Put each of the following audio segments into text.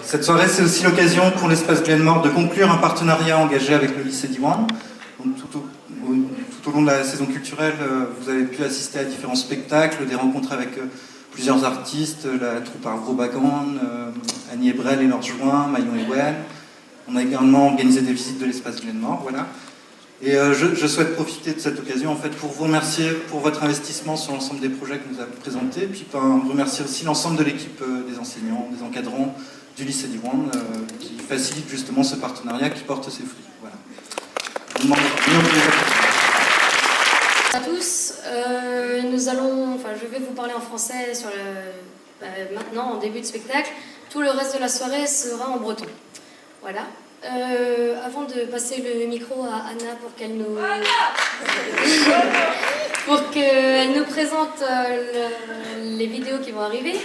Cette soirée, c'est aussi l'occasion pour l'espace Glenmor de conclure un partenariat engagé avec le lycée Diwan. Donc, tout au long de la saison culturelle, vous avez pu assister à différents spectacles, des rencontres avec plusieurs artistes, la troupe Arvro Bagan, Annie Ebrel et leurs joints, Maillon et Wen. On a également organisé des visites de l'espace Glenmor, voilà. Et je souhaite profiter de cette occasion en fait, pour vous remercier pour votre investissement sur l'ensemble des projets que nous avons présentés, puis remercier aussi l'ensemble de l'équipe des enseignants, des encadrants du lycée Diwan, qui facilite justement ce partenariat qui porte ses fruits. Voilà. Je vous demande à tous, nous allons, enfin, je vais vous parler en français sur le, maintenant en début de spectacle. Tout le reste de la soirée sera en breton. Voilà. Avant de passer le micro à Anna pour qu'elle nous pour qu'elle nous présente les vidéos qui vont arriver,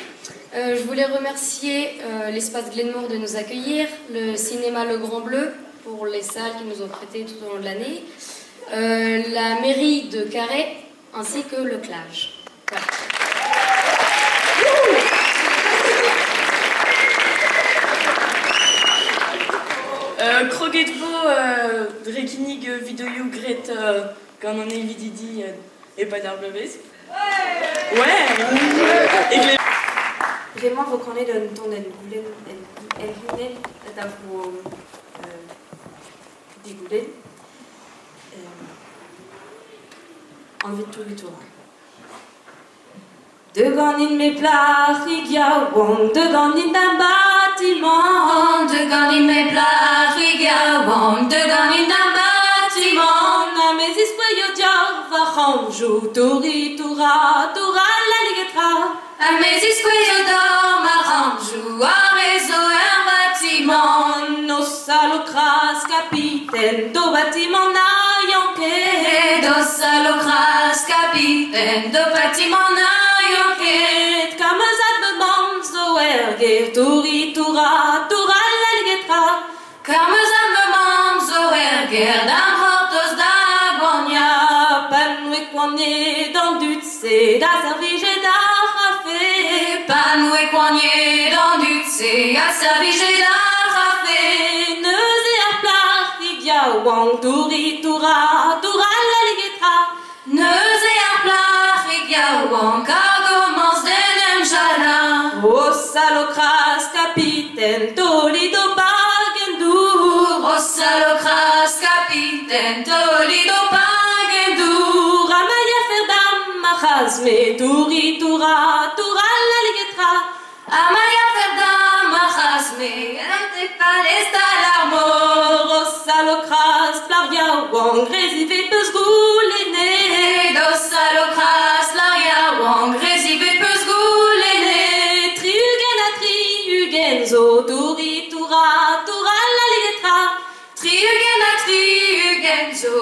je voulais remercier l'espace Glenmor de nous accueillir, le cinéma Le Grand Bleu pour les salles qui nous ont prêtées tout au long de l'année, la mairie de Carhaix ainsi que le CLAJ. Voilà. Kroget vo dre kinnig videoioù graet gant an eilididi e-pad ar bloavezh. Ouais! Ouais! Bremañ vo kanet un ton en goulenn en hounnel da vo digoulenn. Anvet Touri-Toura. De ganin me plac'hig yaouank, de ganin d'am batimant. De ganin me plac'hig yaouank, de ganin d'am batimant. Na me ziskouezio deoc'h va c'hamjoù, touri, toura, toura la ligetra. Ha me ziskouezio deoc'h ma c'hamjoù, ar re zo er batimant. No salokras kapiten, d'ho batimant na yan ket. Do salokras kapiten, d'ho batimant na yan ket. Kar ma zad ma mamm zo er gêr, touri, toura, toura la ligetra. Kar ma zad ma mamm zo er gêr, d'am c'hortoz da goaniañ. Pa n'oe koaniet an dud-se da servijet ar c'hafe. Pa n'oe koaniet an dud-se a servijet ar c'hafe. Neuze ar plac'hig yaouank, touri, toura, toura la ligetra. Neuze ar plac'hig yaouank a gomañs d'en em jalañ. O salokras kapiten, taolit ho pag en dour. O salokras kapiten, taolit ho pag en dour. Ha ma yafer da'm marc'haz-me, touri, toura, toura la ligetra. Ha ma yafer da'm marc'haz-me, palez tal ar mor. O salokras plac'h yaouank, re ziwezhat 'peus goulennet. O salokras plac'h yaouank, re ziwezhat 'peus goulennet. 60 ha 60 zo, touri, toura, toura la ligetra. 63 zo.